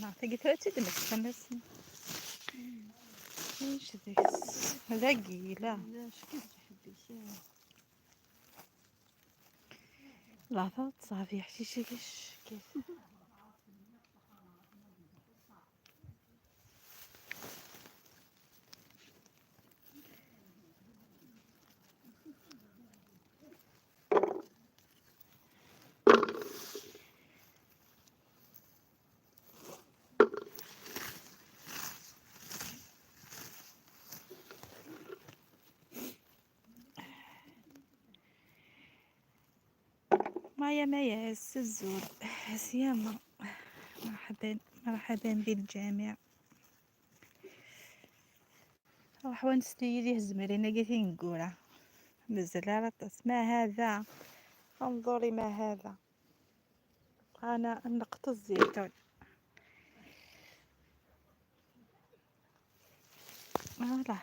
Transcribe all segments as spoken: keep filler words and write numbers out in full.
Neɣ tagi tura d tidmest, xemmes. Acu deg-s? Dagi yella. La tɣeṭṭ ṣafi ḥcic-agi. مايا مايا السزور. سيما. مرحبا، مرحبا بالجميع. روحوا نستي يدي الزمرين قاعدين نقولها. مازال على طاس. ما هذا؟ انظري ما هذا. انا نقط الزيتون. Voilà.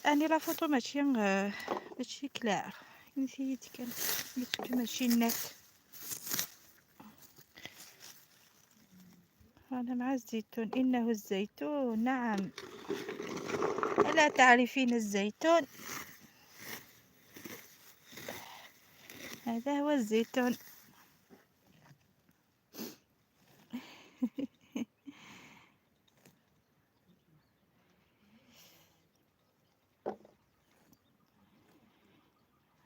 اني la photo ماشي، آه، ماشي claire. نسيت كان، قلت ماشي net. انا مع الزيتون، انه الزيتون، نعم. الا تعرفين الزيتون؟ هذا هو الزيتون.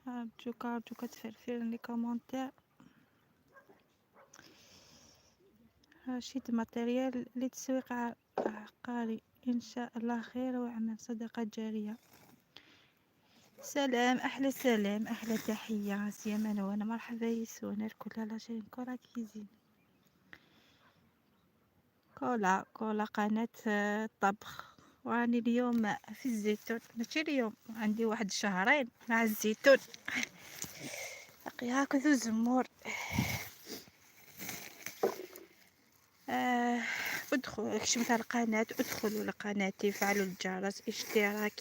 أرجوك، أرجوك تفرفرني commentaire. رشيد ماتريال للتسويق ع-، عقاري. إن شاء الله خير وعمل صدقة جارية. سلام، أحلى سلام، أحلى تحية. سيما نوانا، مرحبا يسونا الكل على شيء كرة كيزين. كولا، كولا قناة، آه، طبخ. واني اليوم في الزيتون، ماشي اليوم، عندي واحد شهرين مع الزيتون. باقي هاك ذو زمور. آه، ادخل، كشمت على القناة، ادخلوا لقناتي، فعلوا الجرس، اشتراك،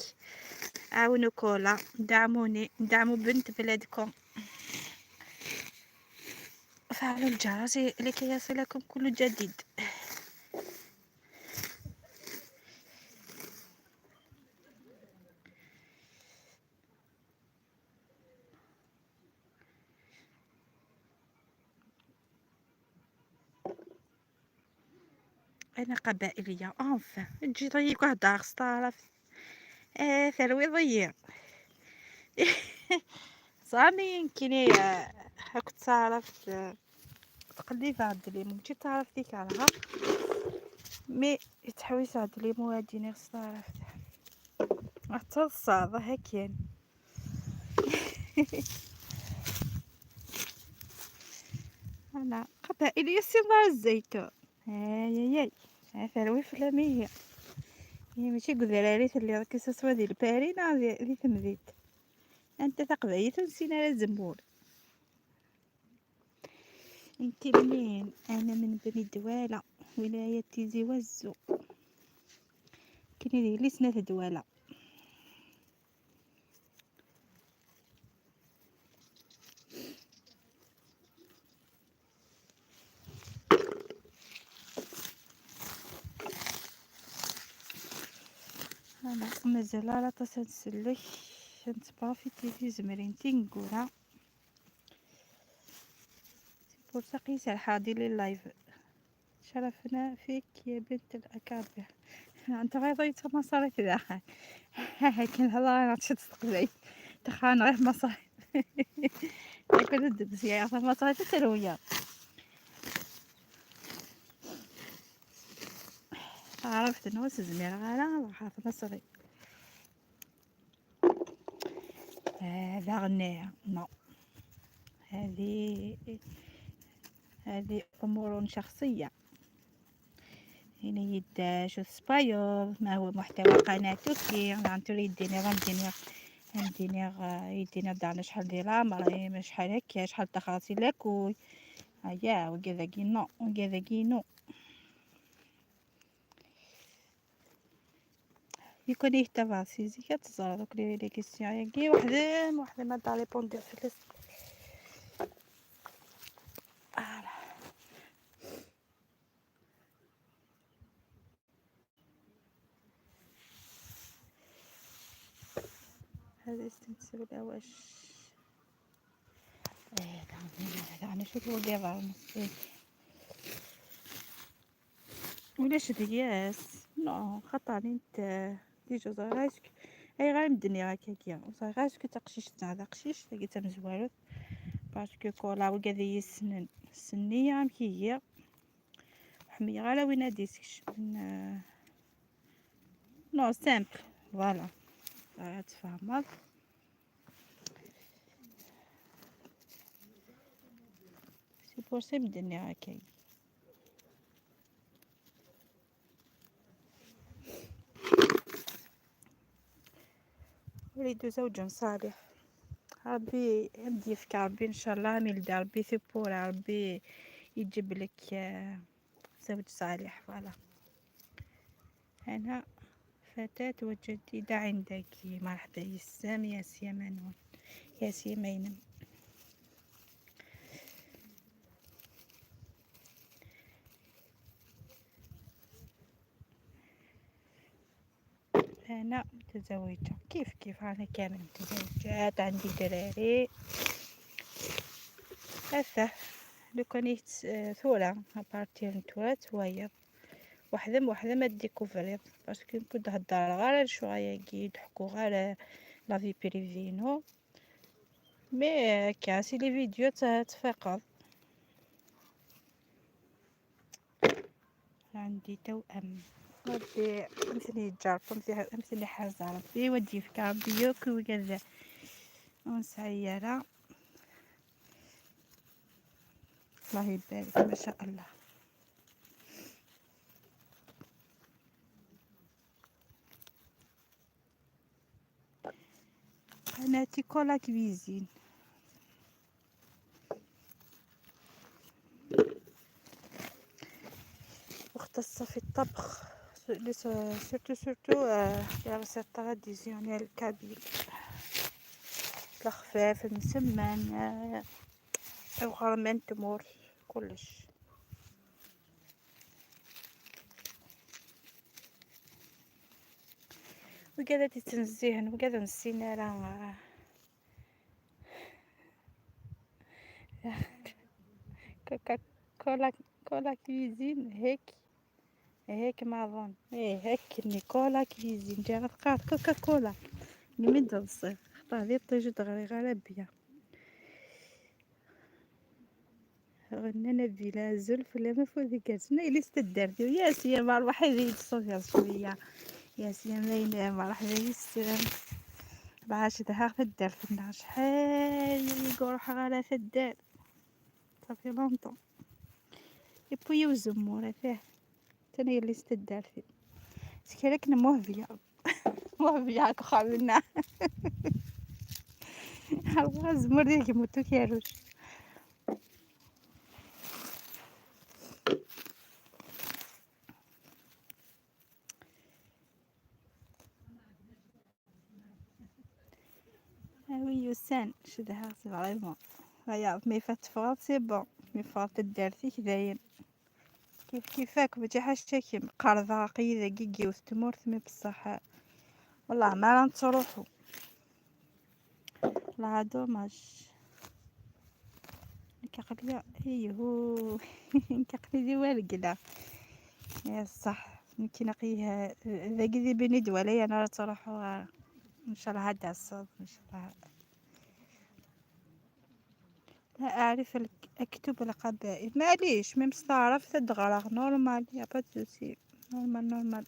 عاونوا كولا، دعموني، دعموا بنت بلادكم. فعلوا الجرس لكي يصلكم كل جديد. أنا قبائلية، enfin، تجي طيب واحد دار ستارة. آه، ثروي ضيع. صامي يمكن، آه، هاك تصرفت، آه، تقلي في هاد الليمون، ماشي تعرف ديك على ها. مي يتحوي هاد الليمون هادي نير صرفت. حتى الصعبة هاكين. أنا قبائلية سي الله الزيتون. هاي، هاي، هاي. هاي ثروي في لامية. هي ماشي قذراري اللي راكي سوسوا ديال بارينا دي، دي تمديد. أنت تقبايلت ونسينا على الزنبور. انت منين؟ أنا من بني دوالة، ولاية تيزي وزو. كاين اللي سنة دوالة. أنا مازال على طاس نسلك، نتبافيتي في زمرين تينكورا. بورصة قيس الحاضي لللايف. شرفنا فيك يا بنت الأكابر. أنت غير ضيت مصاري في داخل. كان هلا أنا تشد تقبلي. دخلنا غير مصاري. ياكل الدبس يا أخي، مصاري تتروية. عرفت إنه زمير غالا، راح في مصري. هذا غنية، نو. هذه، هذه أمور شخصية. هنا يد شو سبايور، ما هو محتوى قناتك؟ أنا عم تريد ديني، غنديني، غنديني، غا-، يدينا دارنا شحال ديال العمر، إيه، ما شحال هكا، شحال تخاصي لاكوي. هيا، وكذا كي نو، وكذا كي نو. يكون يهتم سيزي كتزرع دوك لي، لي كيسيون ياكي وحدة، وحدة ما دا ريبوندي في ليست. آه. هذه ستنسى ولا واش؟ ايه، دعني، دعني، شوفوا الجبل، نسيت. ولاش دياس؟ نو، خطاني انت. ديجا زغيراسك. اي غير مدني هكاكيا. زغيراسك تقشيش تاع قشيش، تاقي تمزوارت. باسكو كولا وكذا يسنن. سنية مكية. حمية غير وين هادي سكش. من، آه، نو، سامبل. فوالا. آه، تفهمت. سي بور سي مدني هكايا. وليدو زوج صالح. ربي يدي يفك ربي ان شاء الله، ميلدي ربي ثبورة، ربي يجيب لك، آه، زوج صالح. فوالا. أنا فتاة وجديدة عندك. مرحبا يسام يا سيمانون، يا سيمينم. أنا متزوجة كيف كيف، أنا كامل متزوجات، عندي دراري. هسه لو كان يت-، آه، ثورة، أبارتير نتورات وايض. وحدة وحدة ما ديكوفريض، باسكو كنت هضر غير على شوية كي يضحكوا غير على لا في بريفي، نو. مي هكا سي لي فيديو تا-، تفيقض. عندي توأم. ربي مثلي يجرب، مثلي، مثلي حاجة ربي ودي في كاربيوك وكذا. ونسعي يا راه. الله يبارك، ما شاء الله. قناتي كولا كويزين، مختصة في الطبخ، سورتو، سورتو، آه، les recettes traditionnelles kabyles، الخفاف، المسمن، آه، الغرمان، تمور، كلش. وكذا تتنزيهن، وكذا نسينا راه. كوكا كولا، كولا كويزين هيك، هيك ما أظن. إيه، هيك نيكولا كويزين، جا غتقاط كوكا كولا. نمد الصيف، خطا هذه طيجي دغري غير بيا. غنى نبيلة زول فلا ما فوق ذيك السنة اللي استدارت. يا سيما الواحد يتصل يا شوية. يا سيما ما ينام، راح يسلم. باش دها في الدار في النهار شحال يقول روح غالا في الدار. صافي لونطون. يبويو زمورة فيه. تاني اللي استدار فيه. سكرك نموه بيا. موه بيا كخالنا. الله زمور ديك موتو كيروش. Ah oui, يوسان، شدها، c'est vraiment. هيا، مي فات تفغل، c'est bon. مي فات الدار فيك دايم. كيف كيفك، ماشي حاجة كي مقرضة، قيدة، كيكي وثمورت، مي بصح. والله ما راه نتروحو. والله دوماج. نكاقليا، ايهو. نكاقلي دي والقلا. يا صح، نكي نقيها. ذاك ذي بني دوالي، انا راه تروح و-، ان شاء الله هاد الصوت، ان شاء الله. لا اعرف الك-، اكتب القبائل، معليش، ميم ستعرف تدغرغ، normal، y a pas de souci. Normal، normal.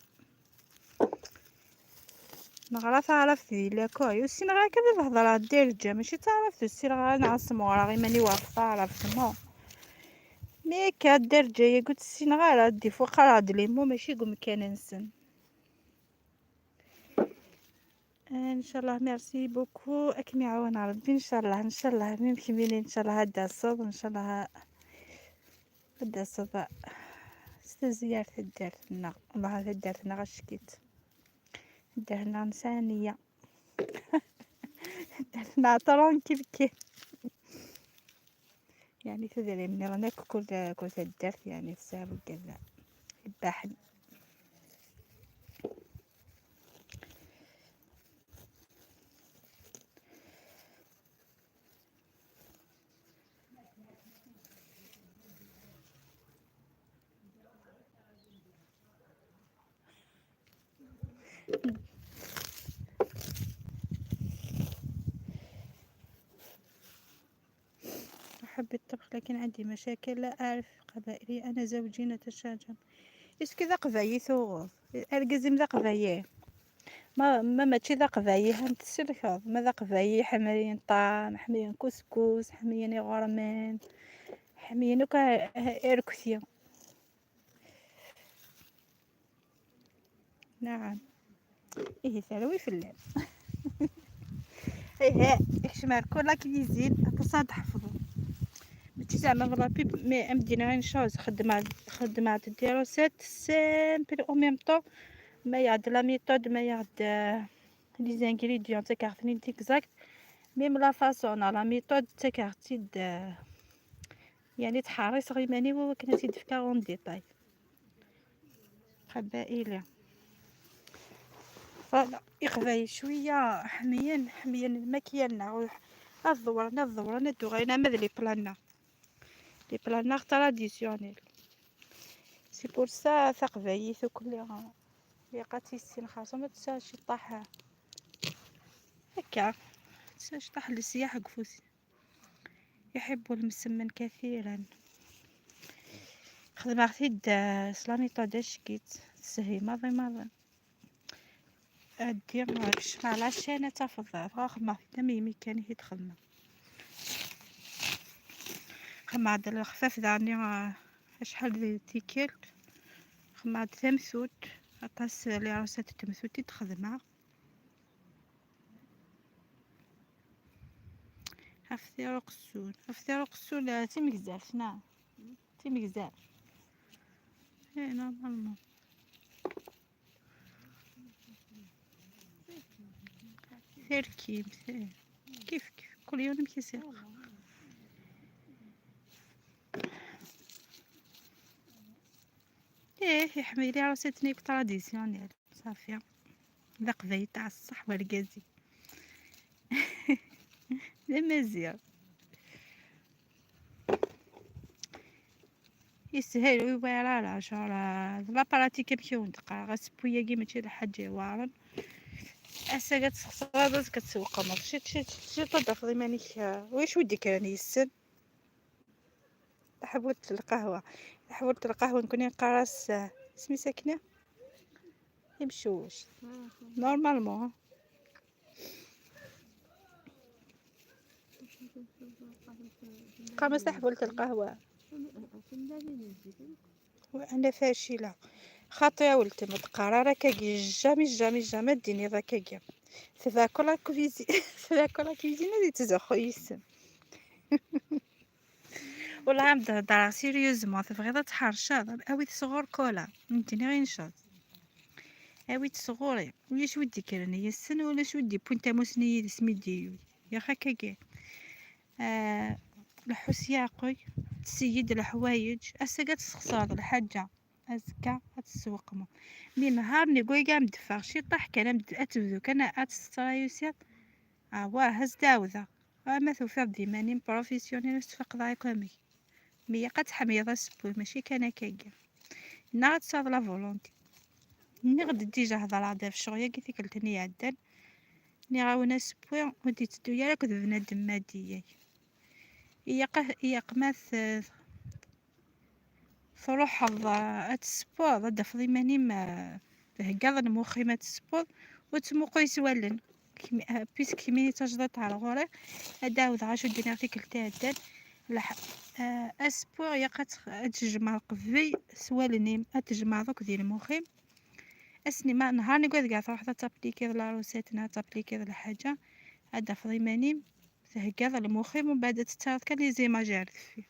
نغرا تعرف ذي لاكوي، والسين غير كذا الهضرة دير الجا، ماشي تعرف ذو السين غير نعصم ورا غير ماني واقف تعرف شنو. مي كا دير جاية قلت السين غير دي فوق راه دليمو ماشي قوم كان نسن. ان شاء الله، merci beaucoup، اكم يعاون ربي ان شاء الله، ان شاء الله مين كميني ان شاء الله هدا الصوب ان شاء الله. هدا الصوب ست زيارة الدار لنا، والله هذا الدار لنا غشكيت. درنا نسانية. درنا ترونكيل كي. يعني تدري مني رانا كل، كل تدرت يعني الساعة وكذا. يباحن. أحب الطبخ لكن عندي مشاكل، لا أعرف قبائلي، أنا زوجي نتشاجر. إسكو ذا قبايلي ثوغ؟ أرقزم ذا قبايلي. ما، ما، ماشي ذا قبايلي، هم تسلكض. ما ذا قبايلي حمرين طعام، حمرين كسكس، حمرين غرمان، حمرين كا إركثي. نعم. إيه، ثروي في الليل. إيه، كشمال كل لا كويزين، أتصاد حفظه. ماشي زعما فلا بيب، مي أم دينا غير شوز خدمة، خدمة ديرو سيت سامبل أو ميم طو. ما يعد لا ميثود، ما يعد، آه، لي زانغريديون تاكارتني ديكزاكت. ميم لا فاصون لا ميثود تاكارتي د-، يعني تحرص غيماني وكنا تيدفكا اون ديتاي. قبائلي. فوالا، يقبايل شوية حميين، حميين الماكيالنا. الضورنا، الضورنا، دوغينا ماذ لي بلانا. لي بلانا تراديسيونيل. سي بور سا تقبايلت وكل يا قاتي السين خاصة ما تساش طاح هكا. تساش طاح للسياح قفوسي. يحب المسمن كثيرا. خدمة غثيد، آه، سلاميطو دا شكيت. تسهي ماضي ماضي. أدي، آه، كشف على شانة تفضل. غا خدمة غثيد ميمي كان هي تخدمة. خدمة عاد الخفاف داني، آه، شحال دي تيكيلت. خدمة عاد ثمثوت. أطاس لي عروسات التمثوت تخدمها. هافتيرو قسول، هافتيرو قسول، آه، تيمكزاف، نعم. تيمكزاف. إيه، نورمالمون. غير كيف، إيه. كيف، كيف. كل يوم كيسير. إيه، يا حميلي، راه سي تنيك تراديسيونيل. صافي. لا قبايل تاع الصح والكازي. لا مزيان. يسهل ويبغي على العشرة. لا براتيك يمشيو ندقى. غا سبوية كي ماشي الحاجة يوارن. أسا كتسخسر، كتسوق ماكشي تشي، تشي، تشي، تضرب لي مانيك. ويش ودي كان يسن؟ حبوت القهوة، حبوت القهوة نكون نقرا س-، سمي ساكنة يمشوش. نورمالمون. قام صاحبولت القهوة. وأنا فاشلة. خاطي يا ولدي، ما تقرا راك كي جامي، جامي، جامي ديني راك كي. تذاكر لا كويزي-، تذاكر لا كويزين اللي تزخو يسن. والله عم تهضر سيريوزمون، تبغيض تحرشاض. اوي تصغر كولا، نتني غير نشاط. اوي تصغري، ولا شو ودي كرني يسن، ولا شو ودي بوينت موسني يدس ميديو. يا خاكا كي. آه، الحوس ياقي، تسيد الحوايج، اسا قاعد تسخسر الحاجة، ازكا غتسوقمو. مي نهار نيكوي كاع مدفع شي طاح كان مد-، اتبدو كان اتسترايوسيات. اه، واه، هز داوذة. اه، ما توفير ديما نيم بروفيسيونيل، استفق ضايق امي. مي قد حميضة سبوي، ماشي كان هكاكا. نا غتصاد لا فولونتي. ني غد ديجا هضر هذا في الشغل، يا كي تيكلتني يعدل. ني غاونا سبوي، ودي تدو يا راك ذبنا دما دياي. إياق، إياق ما ث-، تروح الض-، أتسبوض، أدفض إيمانيم، آه، تهقاض المخيم أتسبوض، وتموقو يسوالن. كمي-، آه، بيسك كميني تجدت على غوري. أداود غاشو دينا في كل تهدد. لح-، آه، أسبوع يقت أتجمع قبي سوالنيم، أتجمع ذوك ذي المخيم. أسني ما نهار نقول قاعد واحدة تابليكي لا روسيت، نهار تابليكي لا حاجة. أدفض إيمانيم، تهقاض المخيم، ومن بعد تتعرض كان لي زيماج عرف فيه.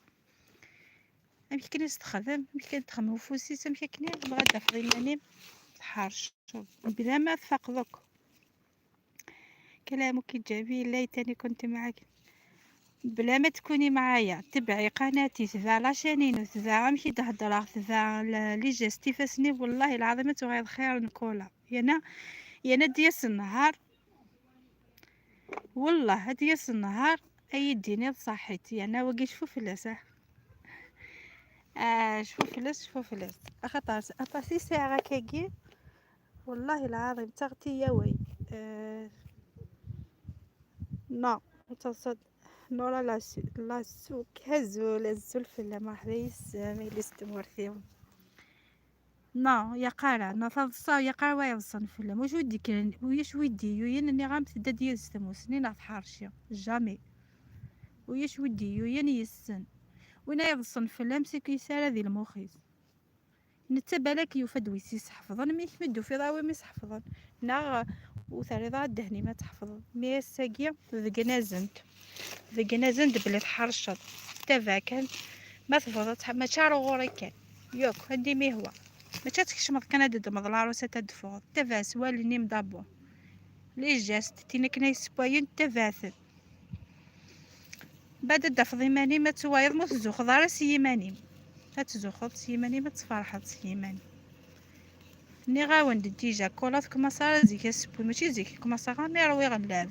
أمشي كني نستخدم، أمشي كني نتخمم فوسيس، أمشي كني نبغى داخل إيماني الحرش. بلا ما تفقدك. كلامك جميل، ليتني كنت معك. بلا ما تكوني معايا، تبعي قناتي، تبع لاشانين، وتبع أمشي تهدر، تبع ل-، لي جيست يفاسني، والله العظيم ما تغير خير نكولا. يانا، يانا دياس النهار. والله هاد ياس النهار أيديني صحيتي، أنا وقي شوفو فلاس، اه. آه، شوفو فلاس، شوفو فلاس. أخطر أطاسي ساعة كاكي. والله العظيم تغتي يا وي. آه، نو، تصد نورا لا س-، لا سوك. هزول، هزول في الله، مرحبا يسامي اللي استمر فيهم. نو يا قارع، نو تضصا يا قارع ويضصن في الله. واش ودي كان، وياش ودي يوين اني غام تدد يستموسني لا تحارشي. جامي. وياش ودي يوين يسن. وين يضصن في الله مسك يسارة ذي المخيز. نتا بالاك يوفد ويس يسحفظن، مي كمي دوفيض عاوي مي سحفظن. ناغ وثريض عاد دهني ما تحفظن. مي الساقية ذقنازنت. ذقنازنت بلي تحرشط. تابع كان. ما تفضل تح-، ما تشارو غوري كان. يوك، هدي مي هو. ما تشاتكشمض كان هاد دمض العروسة تدفوض. تابع سوال نيم دابو. لي جاست تينا كنا يسبوين تابعثن. بعد دافض يماني ما توايض ما تزوخض على سيماني. ما تزوخض سيماني ما تفرحض سيماني. نيغاون ديجا كولات كما صار زيك السبوي، ماشي زيك كما صار غامي روي غلاب.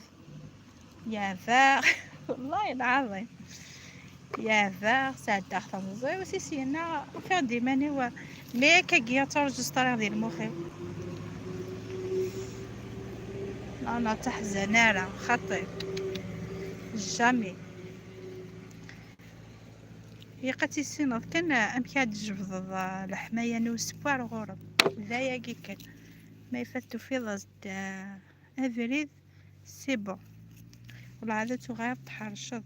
يا فا والله العظيم. يا فا ساعد داخل مزوي وسيسينا وفي ديماني و مي كاكيا ترجستري هذه المخيم. لا لا تحزن لا خطير. جامي. يقتي سينوض كان امكي هاد الجبض الحماية نو سبوار غورب. لا ياكي كان. ما يفتو في ضد افريد. سي بون. والعادة غير تحرشض.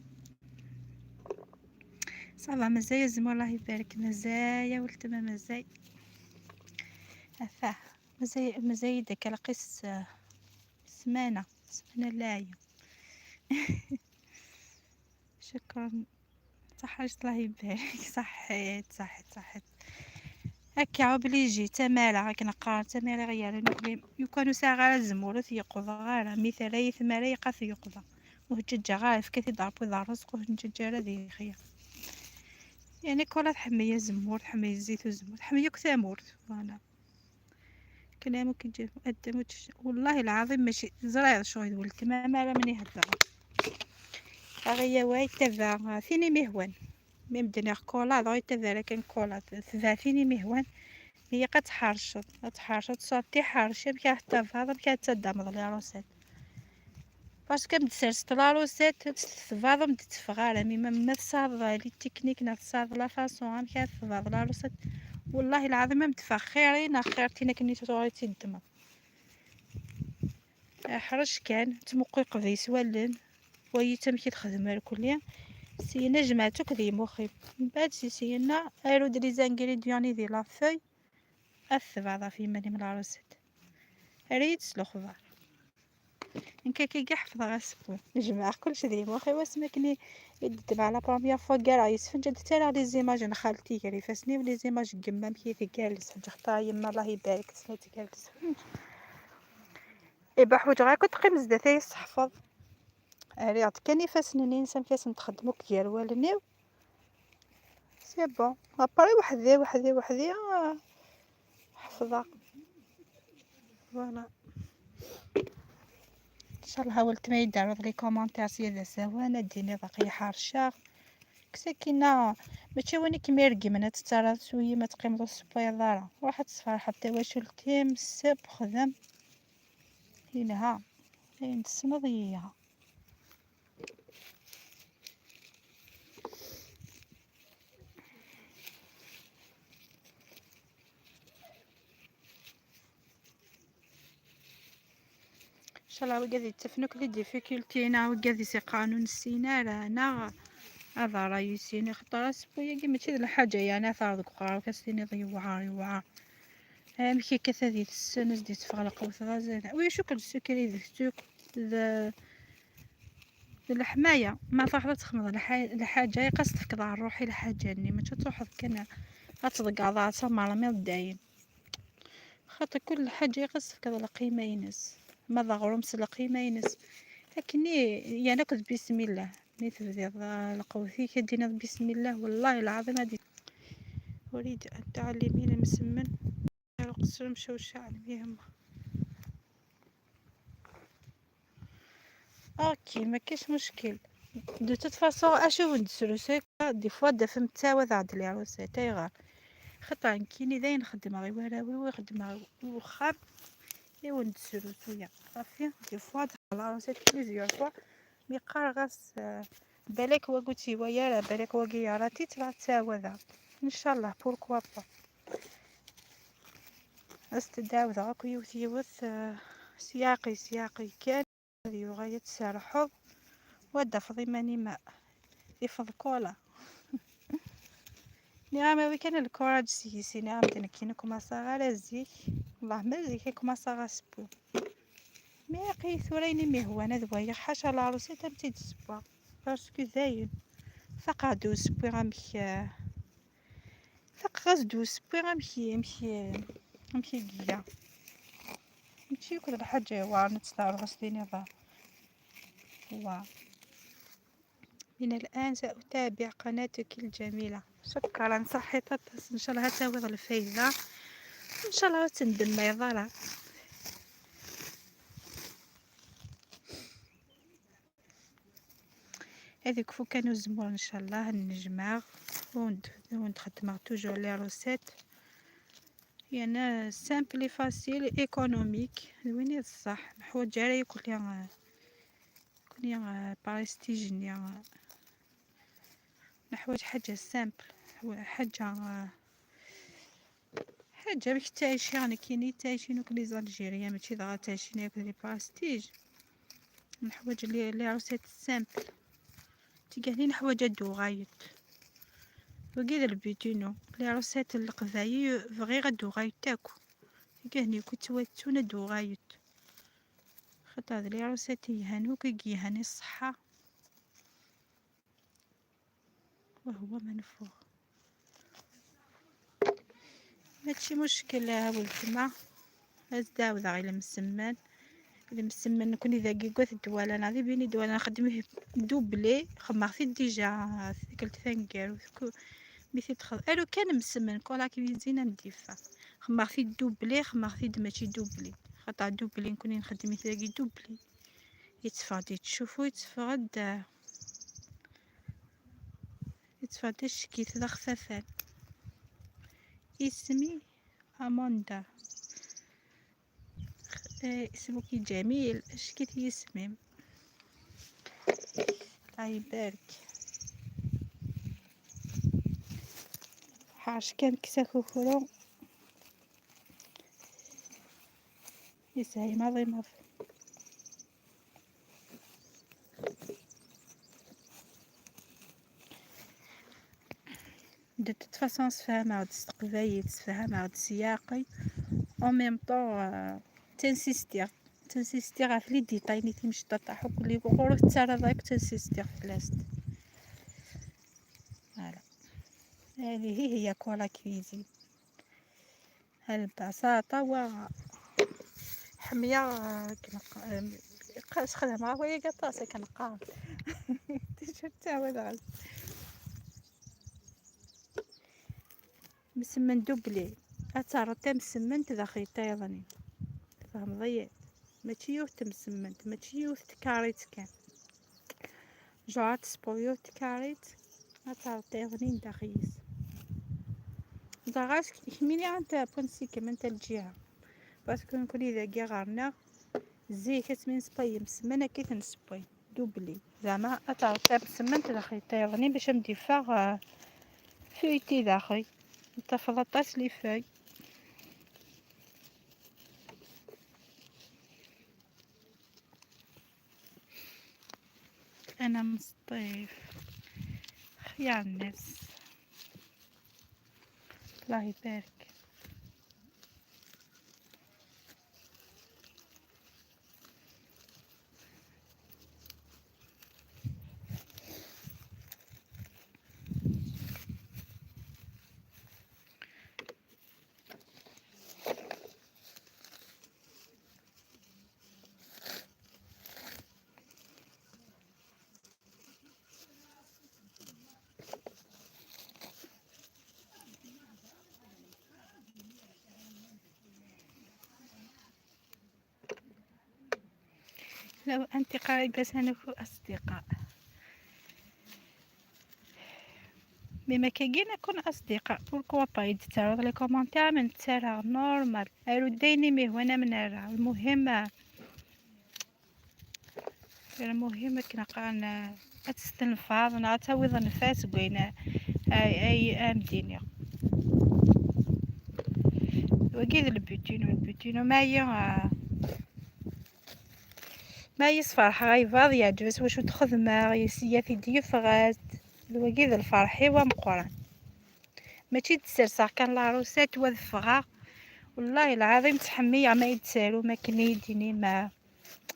صافا مزايا زمو الله يبارك مزايا ولتما مزايا. افاه. مزايا مزايا داك القيس. سمانة سمانة لايا. شكرا. صحيت الله يبارك. صحيت صحيت صحيت. هكا عوبليجي تمارا هاك نقار تمارا غير نقلي يكونوا ساعة غير الزمورة يقضى غير مثال اي ثمارا يقاس يقضى. وهججة غير فكاتي ضرب وضع رزق وهججة راه ذي خير. يعني كولا تحمي زمور تحمي زيت وزمور تحمي يك ثمورت فوالا. كلامك يجي مقدم وتش-، والله العظيم ماشي زراير شو يقول تمام على من يهدر. اغيا واي تبع فيني مهوان. ميم دنيا كولا ضوي تبع كان كولا تبع فيني مهوان. هي قد حرشت قد حرشت صوتي حرشة بكا حتى فاضة بكا حتى دام ضلي روسات. باسكو متسرست لا روسيت تتفاض متتفغ على مي ما ما تصاض لي تكنيك نا تصاض لا فاصون ام كان تفاض لا روسيت. والله العظيم ما متفخرين اخرتينا كني توريتي الدمر. حرش كان تمقي قبيس ولن. وي تمشي تخدم الكلية. سينا جمعتك ذي مخي. من بعد سي سينا ارود لي زانغريديون دي لا فوي. الثباضة في مالي من لا روسيت. ريت الخضار. نكاكي كاع حفظة غير سبون. نجمع كلش ديما. واخا واسمكني يدد مع لا بروميير فوا كاع راه يسفنجد حتى راه لي زيماج نخالتي كاع يفاسني ولي زيماج كمام كي تقالس حاجة خطا يما الله يبارك سنة تقالس. إي بحوج غير كنت قيم زدتي يسحفظ. أري عاد كان يفاسني ننسى مكاسن تخدمو كيال والنيو. سي بون. ابري وحدي وحدي وحدي آه، حفظة. فوالا. ان شاء الله ولت ما يدار لي كومونتير سي ذا سوانا ديني باقي حارشة. كسكينة. ماشي وين كمير كيما تترى سوية ما تقيم ذو السبايضارة واحد صفار حتى واش التيم السب خدم. ينها. هي نتسنض يها. ان شاء الله وقاد يتفنك لي ديفيكولتي هنا وقاد يسيقانو نسينا راه انا هذا راه يسيني خطر سبويا كي ماشي الحاجه يعني ثار دك قرار كاستيني ضي وعار وعار. ها مشي كثادي السنس دي تفغلق وثغازل ويا شكر السكري ذي السوق ذا الحماية ما تروح تخمض الحاجة يقصد فيك ضار روحي الحاجة اني ما تروح كان غتضقع ضار سمارة ما داين. خاطر كل حاجة يقصد فيك القيمة ينس. ما ضغرمس القيمة ينس. لكن يعني كنت بسم الله. ملي تبدي القوتي كدينا بسم الله والله العظيم هادي. اريد ان تعلمين مسمن. القصر مشوشة على ميهم. اوكي ما كاينش مشكل. دو توت فاصون اشوف ندسرو سيكا دي فوا دفم تاوى ذا عند لي عروسات ايغار. خطا كيني داين خدمة غي وراوي وخدمة وخام. Iwen d srusuya. Safi, des fois, d la recette plusieurs fois. Mi qqareɣ-as, euh, balak wagi ur tt-iwala ara, balak wagi yerra-tt-id, la ttɛawadeɣ. Ncallah, pourquoi pas. Ad s-d-ɛawdeɣ akk yiwet yiwet, euh, s yiɛqi, s yiɛqi kan. Ad yuɣal ad tserrḥeḍ, wa d-tafeḍ iman-im ifeḍ kula. Nniɣ-am awi kan lkuraǧ seg-s, nniɣ-am-d nekkini kumaṣaɣ ara zik. Wellah ma zik i kumaṣaɣ asewwi. Mi aqi tura ayen i m-ihwan ad wayeɣ, ḥaca la recette am tt-id-ssewweɣ. Parce que dayen faqeɣ-d usewwi amek, eh, faqeɣ-as-d usewwi amek, amek, amek i iga. Mačči akk d lḥaǧa iweɛren ad tt-terreḍ ad s-tiniḍ wa. من الآن سأتابع قناتك الجميلة. شكرا، صحيت aṭas. إن شاء الله ad tawiḍ lfayda. إن شاء الله ur tendemmeḍ ara. Ad ikfu kan uzemmur, ncallah, ad nnejmaɛeɣ, ur wen-d-, ur wen-d-xeddmeɣ toujours les recettes. Yerna simple et facile, économique, d win i d ṣṣeḥ. Neḥwaǧ ara yakk li, yakk li, euh, prestige-nni, euh, neḥwaǧ ḥaǧa simple, ḥaǧa, euh, ḥaǧa amek ttɛici nekkini, ttɛicin akk les Algériens, mačči dɣa ttɛicin akk di prestige. Neḥwaǧ les, les recettes simples. Tigani neḥwaǧ ad d-uɣayet. Wagi d lbutinu. Les recettes n leqbayel bɣiɣ ad d-uɣayet akk. Tigani akk ittwattun ad d-uɣayet. Xaṭer d les recettes yelhan akk i yelhan i ṣṣeḥḥa. وهو منفوخ. Mačči muckel a weltma. Ad d-ɛawdeɣ i lemsemmen. Lemsemmen nekkni dagi deg At Dwala, neɣ di Bini Dwala, nxeddem doublé, xemmeɣ-t-id déjà tikkelt taneggarut. Ku-, mi t-id-xeḍ-, alu kan msemmen, kul akken yezin am d-yeffeɣ. Xemmeɣ-t-id doublé, xemmeɣ-t-id mačči doublé. Xaṭer doublé nekkni nxeddem-it dagi doublé. Yetteffeɣ-d yettcufu, yetteffeɣ-d, yetteffeɣ-d acek-it d axfafan. Isem-i Amanda. Eh, isem-ik جميل, acek-it yisem-im. الله يبارك. Ḥaṛec kan kkes akukru. Yeshel maḍi maḍi. De toute façon, sefhameɣ-d s teqbaylit, sefhameɣ-d s yiɛqi. En même temps, euh, ttinsistiɣ. Ttinsistiɣ ɣef les détails-nni timecṭaṭaḥ akk li ɣur-i tettarraḍ akk, ttinsistiɣ fell-as. Voilà. هذه هي كولا كويزين. البساطة و حمية، آه، كنق-، آه، ق-، سخدمغ وياك aṭas akken qqaren. T-shirt ttɛawadeɣ. Msemmen doublé. Ad terreḍ tamsemmant daxel tayeḍnin. Tfehmeḍ-iyi? Mačči yiwet temsemmant, mačči yiwet tkarit kan. Genre ad tespuḍ yiwet tkarit, ad terreḍ tayeḍnin daxel-is. Dɣa s-, kemmini anta apun-sikem, anta lǧiha. Parce que nekkni dagi ɣer-neɣ, zik asmi nessewway imsemmen akka i t-nessewway. Doublé. Zeɛma ad terreḍ tamsemmant daxel tayeḍnin bac ad m-d-yeffeɣ, euh, feuilleté daxel. Tafeḍ aṭas les feuilles. أنا مسطيف خيار الناس. الله يبارك. لو أنت قريبة سنكون أصدقاء. Mi makkagi nakun asdiqa, pourquoi pas i d-tettaruḍ les commentaires, ma nettarra normal. Aru-d ayen i m-ihwan, am nara. Lmuhim, lmuhim akken qqaren, ad testenfeḍ neɣ ad tawiḍ nnfeɛ seg wayen ay, ay am-d-iniɣ. Wagi d lbutinu, lbutinu, ma yi, ma yesferḥ ɣaybaḍ, yeɛǧeb-as wacu d-xedmeɣ, yes-, yat-id yeffeɣ-as-d. D wagi d lferḥ-iw ameqqran. Mačči d-serseɣ kan larusat u ad ffɣeɣ. Wellah lɛaḍim ttḥemmileɣ ma i d-tarum akken i yi-d-tinim, ah,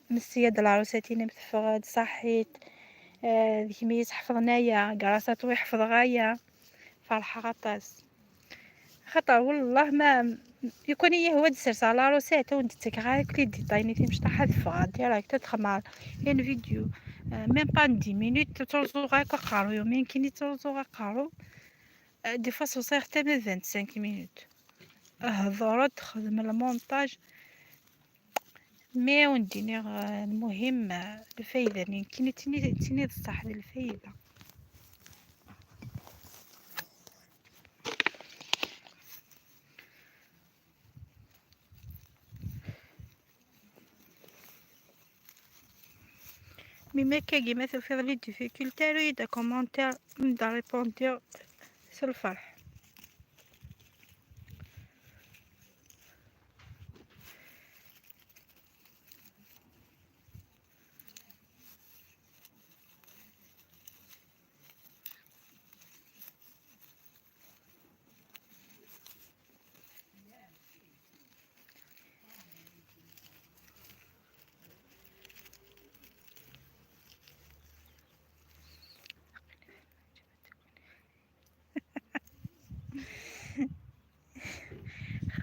messi-ad larusat-inem teffeɣ-d ṣaḥit, ah, d kemm i yi-sḥefḍen aya, grâce à toi i ḥefḍeɣ aya. Ferḥeɣ aṭas. Xaṭer wellah ma, lukan i yi-ihwa ad serseɣ larusat, ur wen-d-ttakeɣ ara akk les détails-nni, timecṭaḥ ad ffɣeɣ direct, ad xemmeɣ une vidéo, euh, même pas dix minutes, ttruẓuɣ akk aqerru-iw, mi nekkini ttruẓuɣ aqerru, euh, des fois ssewṣayeɣ tama de vingt-cinq minutes. Hḍeṛ-d, xdem le montage, mais ur d-iniɣ, euh, lmuhim, euh, lfayda-nni, nekkini ttini, ttini d ṣṣeḥ d lfayda. Mi makkagi ma tufiḍ les difficultés, aru-yi-d akomantir, ad d-répondiɣ s lferḥ.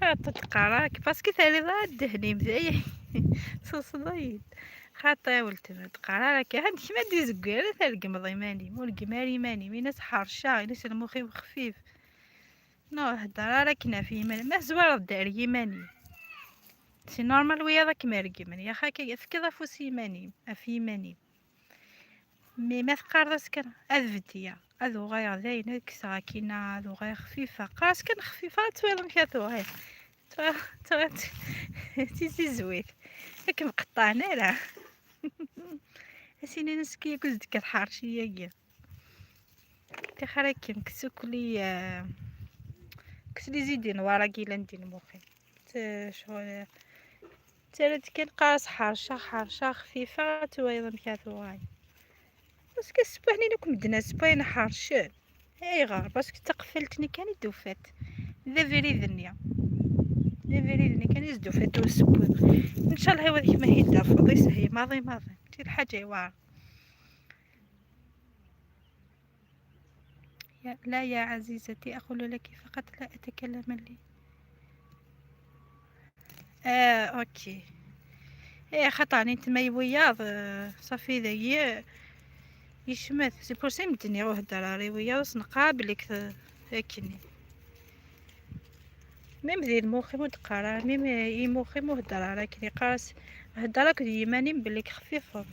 Xaṭi teqqar-ak, parce que terriḍ ad ddehn-im d aya. Tuṣleḍ-iyi-d. Xaṭi a weltma, teqqar ara akka. Ad kemm ad d-izeggar, ad tregmeḍ iman-im. Ur reggem ara iman-im. Ini-as ḥerceɣ, ini-as lmux-iw xfif. Non, hder ara akken ɣef yiman-im. Ma tezwareḍ-d ar yiman-im. C'est normal wiyaḍ ad kem-regmen. Yaxi akka, efkiḍ afus i yiman-im, ɣef yiman-im. Mi ma teqqareḍ-as kan ad beddeɣ, ad uɣaleɣ dayen, ad kkseɣ akkin, ad uɣaleɣ xfifa. Qqar-as kan xfifa, ad twayeḍ amek ad tuɣal. Tura, tura d tizizwit. Ad kem-qeṭṭɛen ara. Ad s-inin ass-agi akk d-tekkat ḥerci-agi. Tixer akken, kkes akk li, eh, kkes les idées noires-agi yellan di lmux-im. T-, ccɣel, ttarra-d kan qqar-as ḥerceɣ, ḥerceɣ, xfifa, ad twayeḍ amek ara tuɣal. Parce que ssewwayen akk medden ssewwayen ḥercen. Ayɣer? Parce que d taqeffalt-nni kan i d-ufant. D abrid-nni. D abrid-nni kan i s-d-ufant ur ssewwiɣ. Ncallah iwa d kemm ad yi-d-tafeḍ, isehhi maḍi maḍi. Mačči d lḥaǧa iweɛren. يا، لا يا عزيزتي، أقول لك فقط لا أتكلم لي. آه، أوكي. إيه، خاطر نتما يا وياض، آه، صافي دايي، آه، يشمت. C'est pour ça مدني روح الدراري وياض، نقابلك ث-، هكني. ميم ذي المخيم ودقارة، ميم يمخيم وهدرة، لكن يقاس هدرة كذي يماني مبلك خفيفة.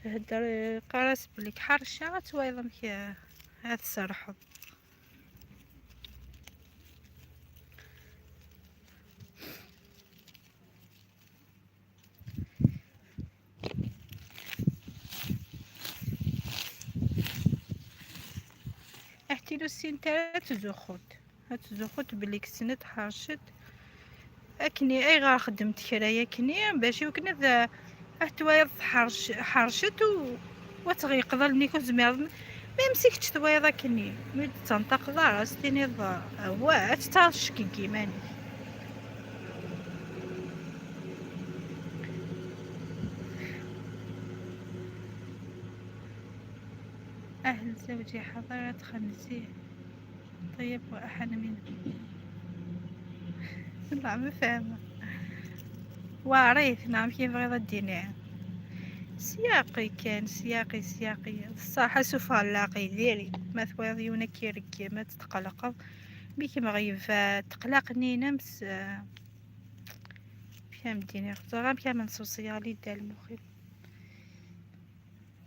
هدر قرص بليك حرشة، غتوايض مك-، هتسرحض. احتي لو السين تاعها تزخوت، هتزخوت بليك سنت حرشت. أكني أي غا خدمت كرا ياكني باش يمكن إذا أتوايض حرش-، حرشت و-، وتغيق ظل نيكو زمير. ما يمسكتش توايض أكني. مي تنطق ضار، أستيني ضار. هو أتتعرش كي كيماني. أهل زوجي حضرت خمسين. طيب، وأحن من والله ما فاهمة. وعريت، نعم، كيف بغيض الدنيا. سياقي كان، سياقي، سياقي. الصراحة سوف علاقي ديري. ما ثويض يونا كي ركي، ما تتقلقض. بيك مغيب، آه، تقلقني نمس، آه، فهمتيني. خاطر غير كامل سوسيالي دار المخيب.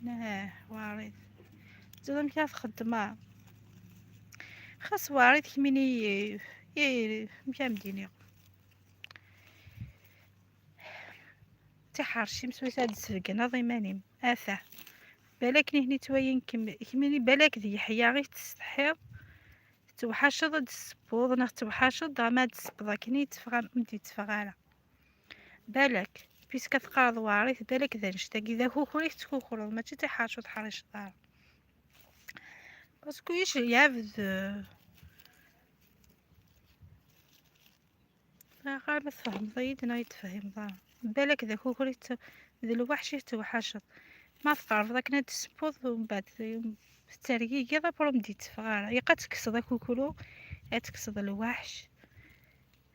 ناه، وعريت. زعما كيف خدمة. Xas waɛrit kemmini, i, amek ara m-d-iniɣ? Tiḥerci-m s wis ad d-tesbeggneḍ iman-im. Ata. Balak nitni ttwayin kem-, kemmini balak d Yeḥya i tettsetḥiḍ. Tettewḥaceḍ ad d-tessewweḍ, neɣ tettewḥaceḍ dɣa ma ad d-tessewweḍ akken i teffeɣ am, ur d-yetteffeɣ ara. Balak, puisque teqqareḍ weɛrit, balak d annect-agi d akukru i tettkukruḍ, mačči d tiḥerci ur teḥriceḍ ara. Parce que yec-, yɛebd, euh, ɣer ma tfehmeḍ-iyi-d neɣ ur yi-d-tefhimeḍ ara. Balak d akukru i t-, d lweḥc i tettewḥaceḍ. Ma tqerrbeḍ akken ad d-tessewweḍ, umbeɛd tettergigiḍ, après ur m-d-yetteffeɣ ara. Ilaq ad tekkseḍ akukru, ad tekkseḍ lweḥc.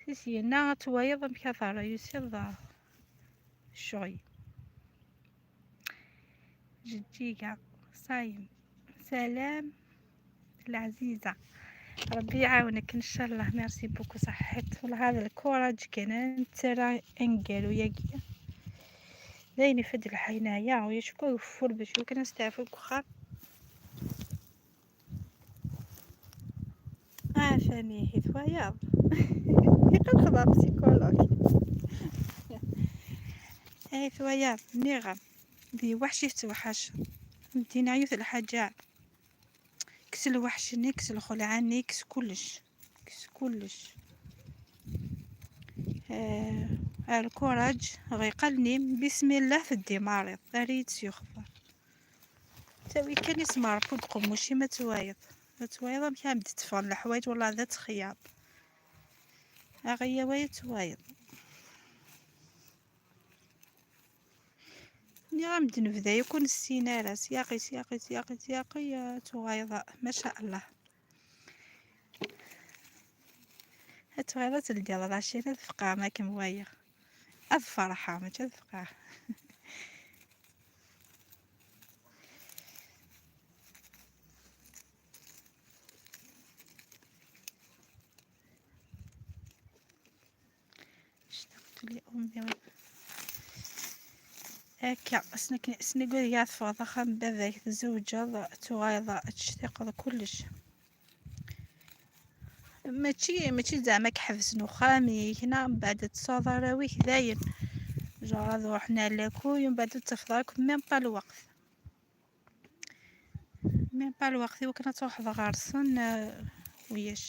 Si syenna ad twayeḍ amek ara tṛeyusiḍ ccɣel. Jeǧǧiga, ṣayem, salam, lɛziza. Ṛebbi iɛawen-k, ncallah. Merci beaucoup, ṣaḥḥit. Wellah, hada lkuraǧ kan, nettarra aneggaru-yagi. D ayen ifad lḥal, neɛya, ulac akk ageffur, bac lukan asteɛfu deg uxxam. Ah, Sami, i twayeḍ? Iqelqeḍ ɣer psychologue. Ay twayeḍ, nniɣ-am, d lweḥc i tettewḥaceḍ. Medden ɛyut lḥaǧa. Kkes lweḥc-nni, kkes lxelɛa-nni, kkes kullec. Kkes kullec. Eh, ar lkuraǧ, ɣer iqallen-im, bismillah, teddi mariḍ. Err-iyi-d s yuxefer. Tawi kan isem Ṛebbi deg uqemmuc-im ad twayeḍ. Ad twayeḍ amek ara m-d-tteffɣen leḥwayeǧ, wellah d at xeyyaḍ. Aɣ-iyi away ad twayeḍ. Nniɣ-am-d nebda yakk ur nessin ara, syaqi, syaqi, syaqi, syaqi, ad tuɣaleḍ, maca Allah. Ad tuɣaleḍ ad teldiḍ lɛecrin ad feqqɛeɣ ma kem wayeɣ. Ad ferḥeɣ, mačči ad feqqɛeɣ. اشتقت لأمي. Akka, asmi akken, asmi akken ad teffɣeḍ axxam n baba-k, tzewǧeḍ, tuɣaleḍ ad tectiqeḍ kullec. Mačči, mačči zeɛma ad k-ḥebsen uxxam-ik, neɣ mbeɛd ad tesɛuḍ arraw-ik, dayen. Genre ad ruḥen ar lakuy, mbeɛd ur d-tafeḍ ara akk même pas lweqt. Même pas lweqt i wakken ad truḥeḍ ɣer-sen, euh, wiyac.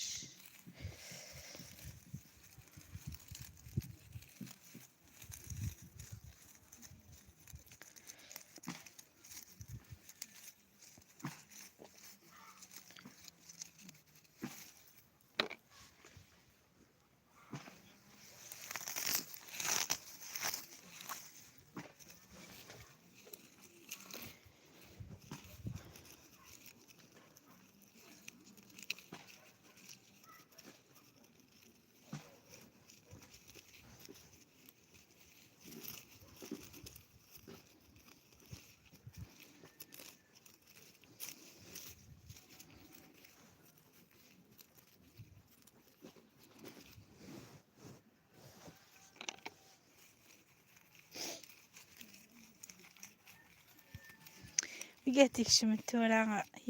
Wiyaḍ ikecmen tura,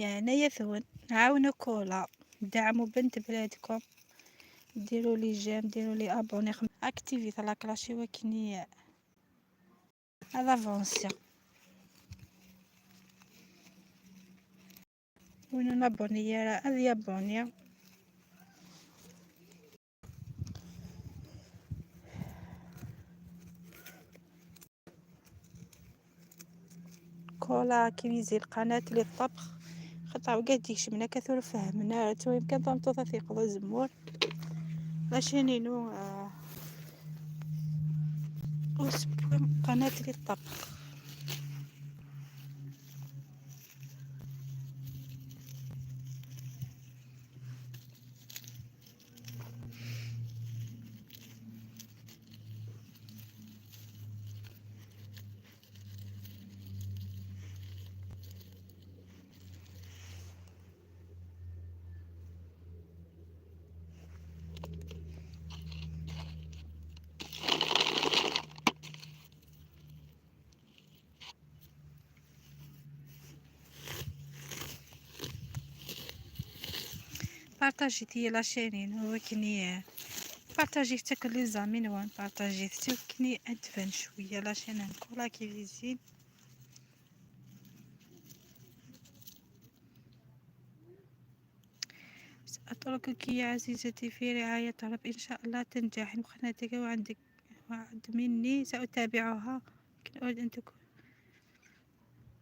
yeɛnaya-twen, ɛawnu Kola, دعموا بنت بلادكم، ديروا les j'aime، ديروا les abonnés، activez la cloche i wakken i-, ad avansiɣ. Win ur nabuni ara ad yabuni. Kola cuisine قناة للطبخ. خاطر وقاعد يكشمنا كثر فهمنا، تو يمكن طنطوطة ثيق الزمور. لاشين inu, ah, usewwi قناة للطبخ. بارطاجيت هي لاشين، هو كني بارطاجيت حتى كل لي زامي نوان، بارطاجيت حتى كني ادفن شويه لاشين نكولا كي فيزين. أتركك يا عزيزتي في رعاية رب، إن شاء الله تنجحي وخناتك وعندك وعد مني سأتابعها، لكن أريد أن تكون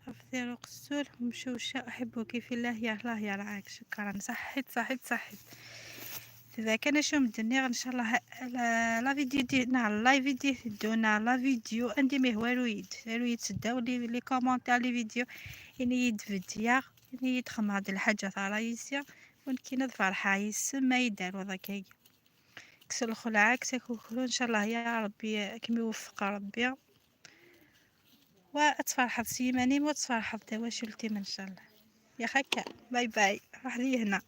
أفطر قسول مشوشة، أحبك في الله، يا الله يرعاك. شكرا، صحيت صحيت صحيت. إذا كان شو مدنيغ إن شاء الله لا، لا فيديو دي نهار لا فيديو دونا لا فيديو عندي مي هو رويد رويد سداو لي لي كومونتير لي فيديو. إني يد فيديا إني يد خمار د الحاجة ثرا يسيا. ونكينا فرحة يسمى يدار وضع كي كس الخلعة كس كوكرو إن شاء الله يا ربي كم يوفق ربي. وتفرحض سيمانيم وتفرحض تواشلتيم إن شاء الله. يا خكا، باي باي، راح لي هنا.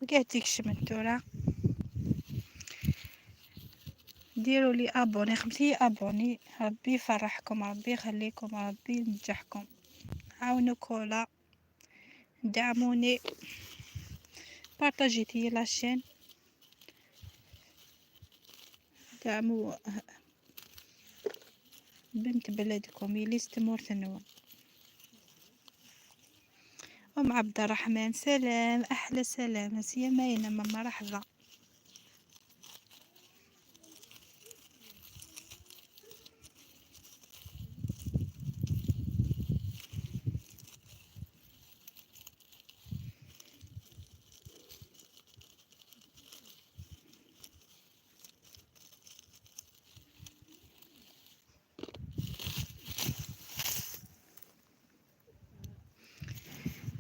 وكاع تيكشمن تورا. ديروا لي ابوني، خمسة ابوني. ربي يفرحكم، ربي يخليكم، ربي ينجحكم. عاونوا كولا، دعموني، بارطاجيتي لاشين، دعموا بنت بلدكم يلي ستمورتنوا. أم عبد الرحمن، سلام، أحلى سلام. سيما ينما، مرحبا.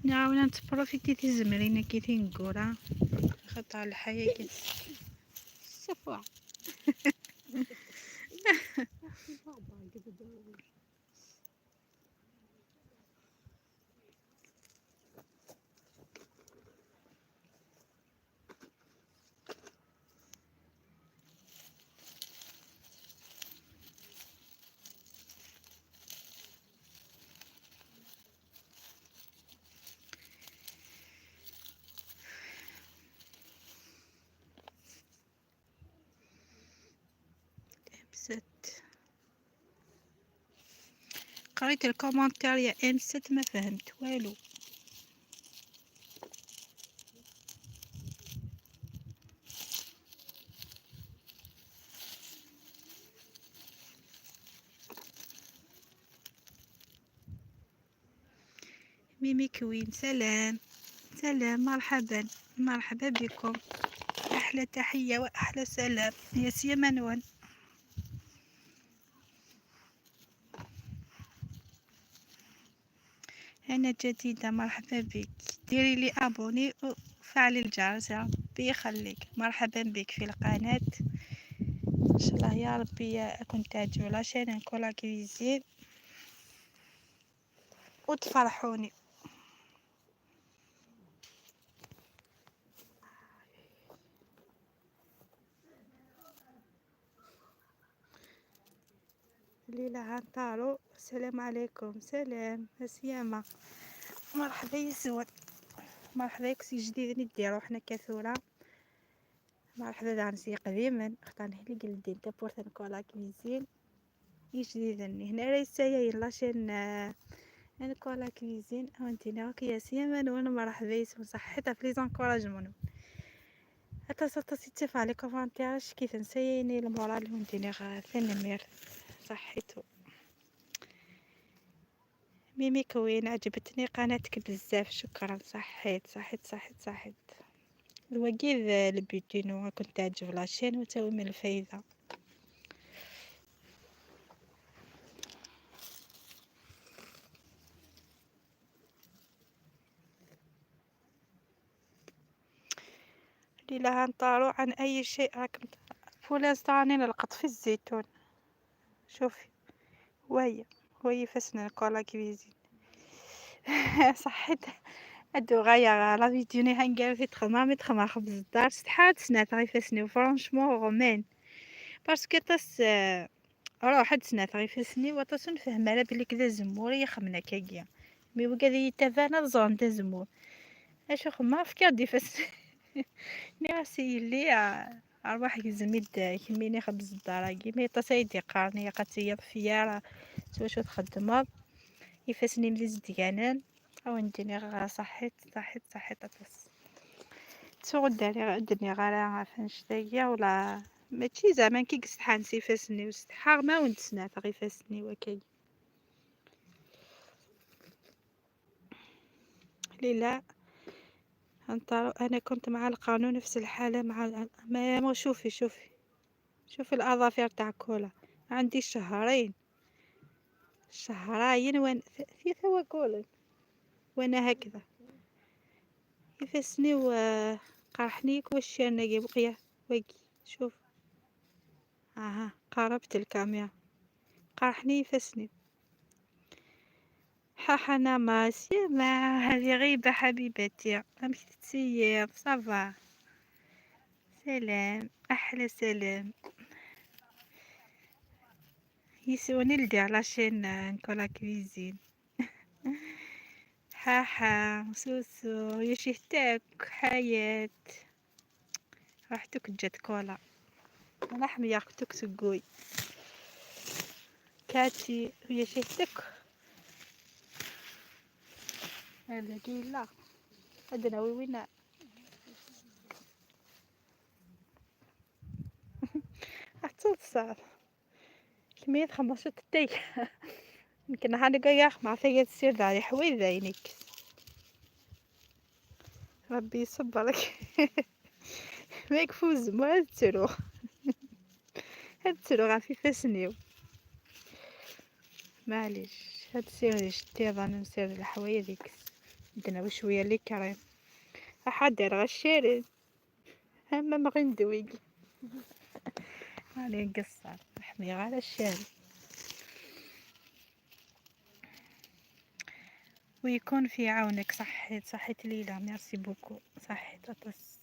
نعاون نتبروفيتي تيزمرين كي تنقورا، خاطر الحياة كي صفوة. ام ست. قريت الكومنتار يا ام ست، ما فهمت والو. ميمي كوين، سلام. سلام، مرحبا. مرحبا بكم. أحلى تحية وأحلى سلام يا سيما نوان. أنا جديدة، مرحبا بك. ديري لي أبوني وفعلي الجرس، ربي يخليك. مرحبا بك في القناة، إن شاء الله يا ربي كنت تعجبو لاشين نكولا كويزين وتفرحوني. ليلى عنتارو، السلام عليكم. سلام، السيامة. مرحبا يسون. مرحبا يكسي جديد نديرو حنا كثورة. مرحبا دانسي قديما، اختار هلي قلدين تابورت نكولا كويزين. يجديدني هنا راه يسايا لاشين، آه، نكولا كويزين. وانتي ناوك يا سيما وانا مرحبا يسون صحيت في لي زانكوراجمون. حتى صرت سيتي في لي كومونتير اش كيف نسيني المورال وانتي نغا ثاني مير. صحيتو. ميمي كوين، عجبتني قناتك بزاف، شكرا. صحيت صحيت صحيت صحيت. الوقيد البيتينو كنت تعجب لاشين وتاوي من الفايدة. إلا هنطارو عن أي شيء راكم ت-، فولاذ تاني نلقط في الزيتون. شوفي، وهي، وهي فاس نكولا كويزين. صحيت. ادو غايا لا فيديو ني هنقال في تخمام، تخمام خبز الدار، ستحات سنات غي فاسني، فرانشمون رومان. باسكو طاس، آه، روح هاد سنات غي فاسني، وطاس نفهم على بلي كذا زمور يخمنا كاكيا. مي وكذا يتفانا زون دا زمور. اشو خما فكر دي فاس. ني راسي يلي، آه، ارواح يزميد كميني خبز الدار كي مي طاس يدي قارني قاتي يا فيارة. سوا شو تخدمض. يفاسني ملي زديانان. او نديني غا صحيت، صحيت، صحيت اطاس. تسو غدا لي غا دني غا راه فنشتاقيا ولا ماشي زعما كي قصحان سي فاسني وستحار ما ونتسنى غي فاسني وكي. ليلى، انت، انا كنت مع القانون نفس الحالة مع ال-، ما، ما، شوفي، شوفي، شوفي الاظافر تاع كولا. عندي شهرين، شهرين وين ث-، ثلاثة وكولن وانا هكذا. يفسني وقرحني كوش انا بقية وقي. شوف، اها قربت الكاميرا، قرحني يفسني. حاحا نماس يا مع هذه غيبة حبيبتي، راك تتسير صافا. سلام، احلى سلام. يسوني لدي على شين نكولا كويزين. حاحا سوسو يشهتك حياة. راح تكجت كولا. انا حمية كتك سقوي. كاتي ويا شهتك. هذا كي لا. هذا ناوي وين؟ حتى الصعب. كمية خمسة تتي. يمكن هاني قايا مع فيا تسير داري حوي ذاينك. ربي يصبرك. ما يكفوز، ما هاد تروح. هاد تروح في فاسنيو. معليش، هاد سير شتي، رانا نسير الحوايج ديك. عندنا شوية لي كريم. احد غشيرين. اما ما غندوي. راني نقصر، نحمي غير الشاري. ويكون في عونك. صحيت، صحيت ليلى، merci beaucoup، صحيت أطس.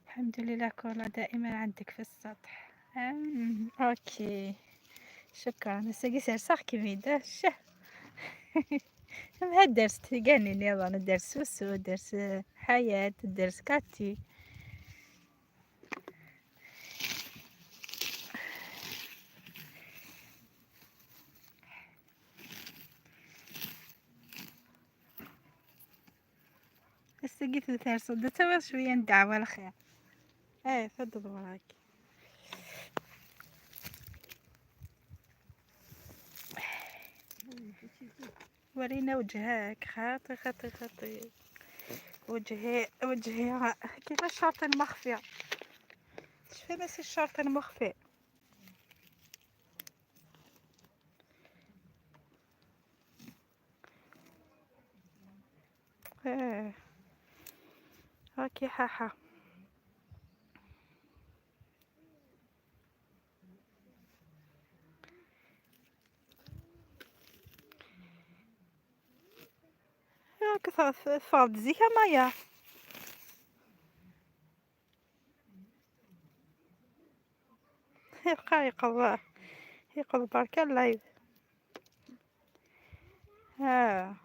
الحمد لله كولا دائما عندك في السطح. أم، اوكي، شكرا. ساقي سير صح كيما يدار الشهر. مع درس تيقاني نيضان، درس سوسو، درس حياة، درس كاتي. السقيت وثار صدتها شوية ندعوة الخير. ايه، فضل وراك. ورينا وجهك، خاطي، خاطي، خاطي. وجهي، وجهي، ها، كيفاش شرط المخفي؟ شفي بس الشرط المخفي. ايه. هاكي حاحة. ياك ف-، ف-، فاض زيك مايا. يبقى يقضى، يقضى بركة اللايف. ها.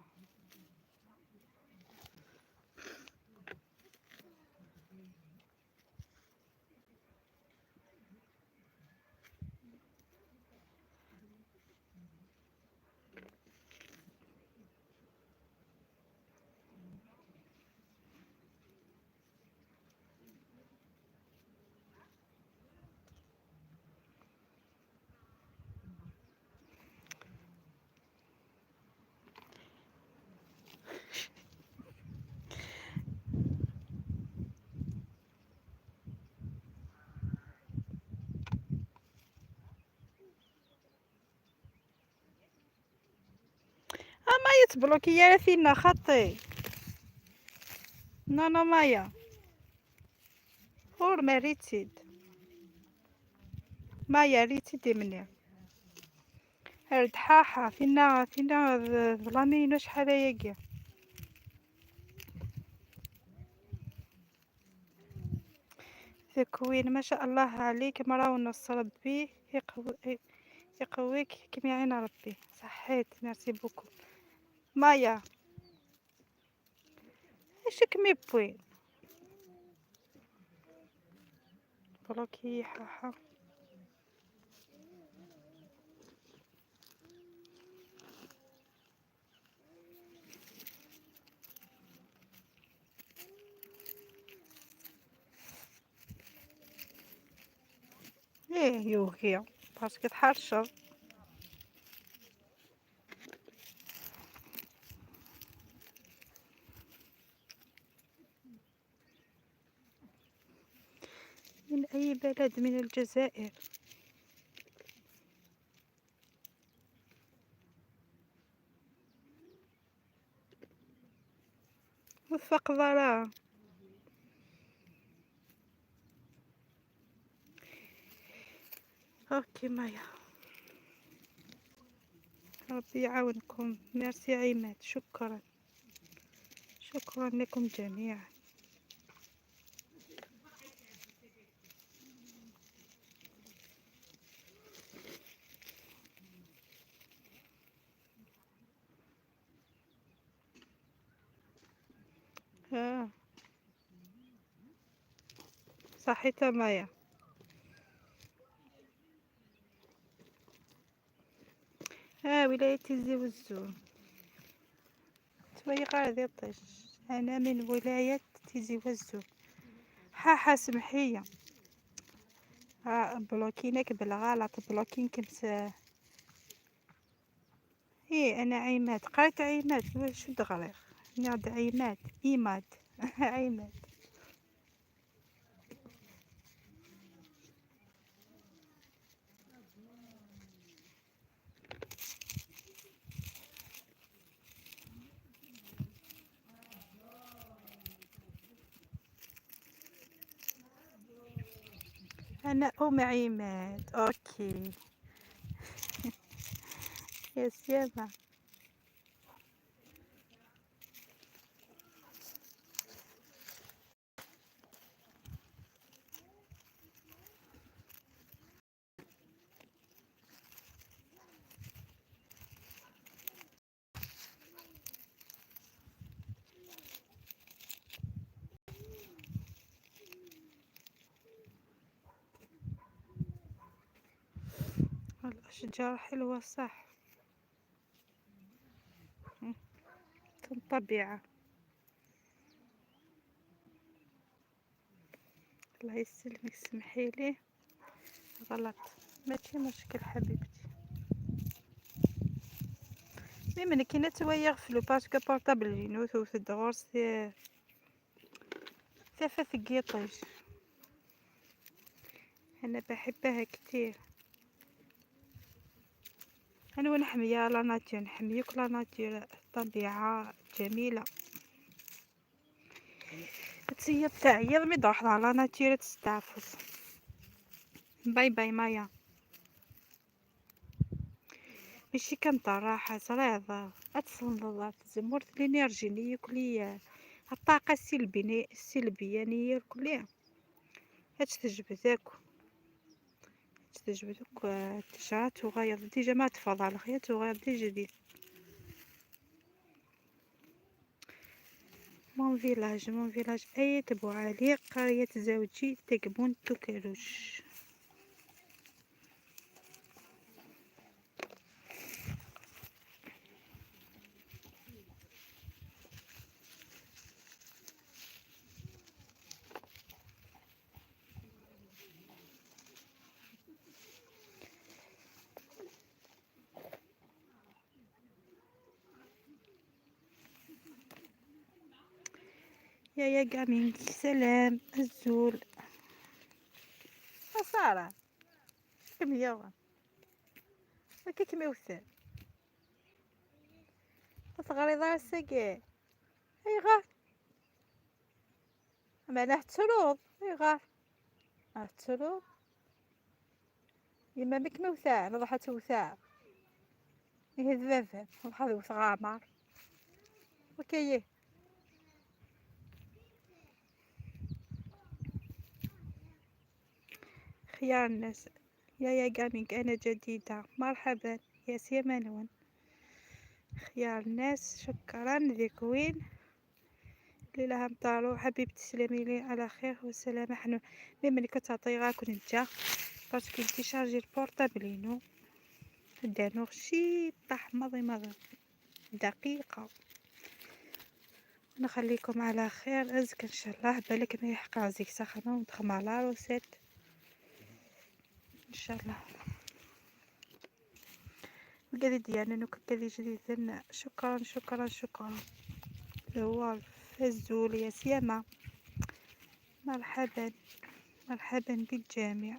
اما يتبلوكي يا فينا خطي. Non, non, Maya. Ur, ma rrit-id. Maya, rrit-id imni. Ar d ḥaḥa, tinna, tinna d, d lamine acḥal ayagi. Tekwin, ma sha Allah ɛlik, mraw n ṣṣ Rebbi iqew-, iqewwi-k, kem iɛin Rebbi. Ṣaḥḥit, merci beaucoup. Maya. Acu kem-iwwin? Bloki, ḥaḥa. ايه يوكي، باسكو تحرشر. من أي بلد؟ من الجزائر. وفق ضرا. اوكي مايا، ربي يعاونكم. ميرسي عماد، شكرا، شكرا لكم جميعا. اه، صحيت مايا. اه، ولاية تيزي وزو. تويقع ذي طيش. أنا من ولاية تيزي وزو. حاحا سمحية. اه، بلوكينك بالغلط، بلوكينك مس-، ايه، أنا عماد، قريت عماد، واش دغريغ؟ نعد عماد، إيماد. عماد. أنا أم عماد. أوكي. يا سيما. الأشجار حلوة صح. الطبيعة. الله يسلمك، سمحيلي، غلط، ماشي مشكل حبيبتي. مي من كي نتويا غفلو باسكو بورطابل جينو توث الدغورس تي-، تافه ثقيطيش. أنا بحبها كتير. أنا ونحمي يا لا ناتور، نحميك لا ناتور، الطبيعة جميلة. تسيب تعيض مي تروح على ناتور تستعفص. باي باي مايا. ماشي كان طراحة صراحة، أتصنض في الزمور في الإنرجي اللي يكلي الطاقة السلبية، السلبية يعني يكلي. هاتش تجبدك، هاتش تجبدك، آه، تشعات وغير ديجا ما تفضل خيات وغير ديجا دي. Mon village، mon village، آيت بوعلي، قرية زوجي، تقبون توكروش. يا يا جامينج، سلام، أزول. أسارة، كم يوم؟ هكا كيما يوثر. تغريضة الساقي. أيغا. Meɛna tettruḍ, ayɣer? Tettruḍ? Yemma-m-ik ma wteɣ, la ḍaḥa tewteɣ. Ihi d baba, ḍaḥa ad wteɣ Ɛmar. Ok, ih. خيار الناس، يا يا جيمنج، أنا جديدة، مرحبا يا سيمانون. خيار الناس، شكرا ذيك وين. ليلى همطارو، حبيبة، تسلمي لي على خير وسلامة حنون. مي ملي كتعطي غاكو نجا، باسكو تيشارجي البورطابل ينو. دانو شي طاح ماضي ماضي دقيقة. نخليكم على خير، أزك إن شاء الله، بالك ما يحقق زيك سخنة وندخل مع لا روسيت. إن شاء الله. وقاعد ديالنا نكون كذي جديدا. شكرا، شكرا، شكرا. هو فزول يا سيما. مرحبا، مرحبا بالجميع.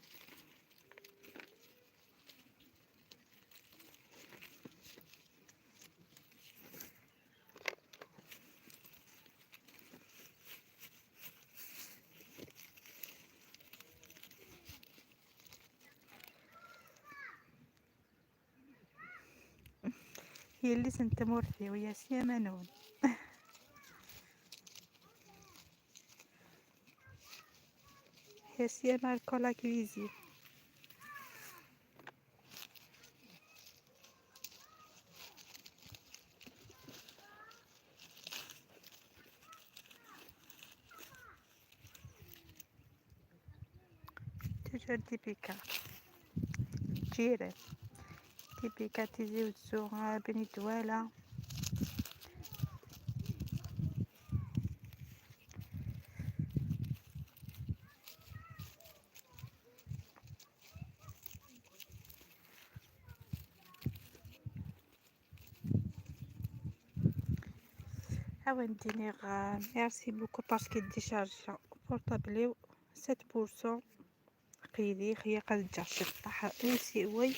Yelli-s n tmurt-iw, Yasya Manun. Yasya Marco la cuisine. Toujours des picards. Des picards, Tizi Ouzou, Beni Douala. Awen-d-iniɣ, euh, merci beaucoup parce que décharge portable-iw sept pour cent. Qidi xya qad ǧǧeɣ ciṭṭaḥ usiwel.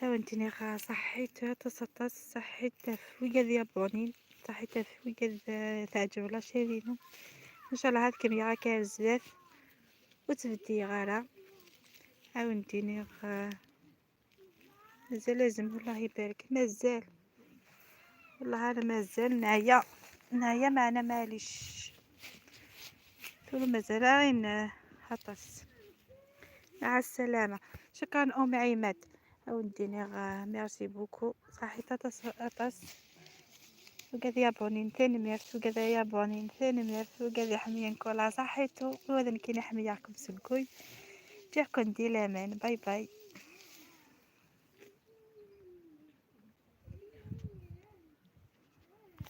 Awen-d-iniɣ, euh, ṣaḥḥit aṭas aṭas, ṣaḥḥit ɣef wigad yabonyin, ṣaḥḥit ɣef wigad, euh, teɛǧeb la chaîne-inu. Ncallah ad kem-yaɣ akka ar zdat, ur ttbeddileɣ ara. Awen-d-iniɣ, euh, Mazal azem, Allah ibarek. Mazal. Wallah ara mazal. Neɛya. Neɛya, meɛna maɛlic. Tura mazal aɣin, eh, aṭas. Mɛa ssalama. Cukran, um Ɛimad. Awen-d-iniɣ, eh, merci beaucoup. Ṣaḥit aṭas, aṭas. Wigad yabonyin, tanemmirt. Wigad yabonyin, tanemmirt. Wigad iḥemmlen kul, ṣaḥitu. Wid nekkini ḥemmleɣ-kem seg wul. Ǧǧiɣ-ken di laman. Bye bye.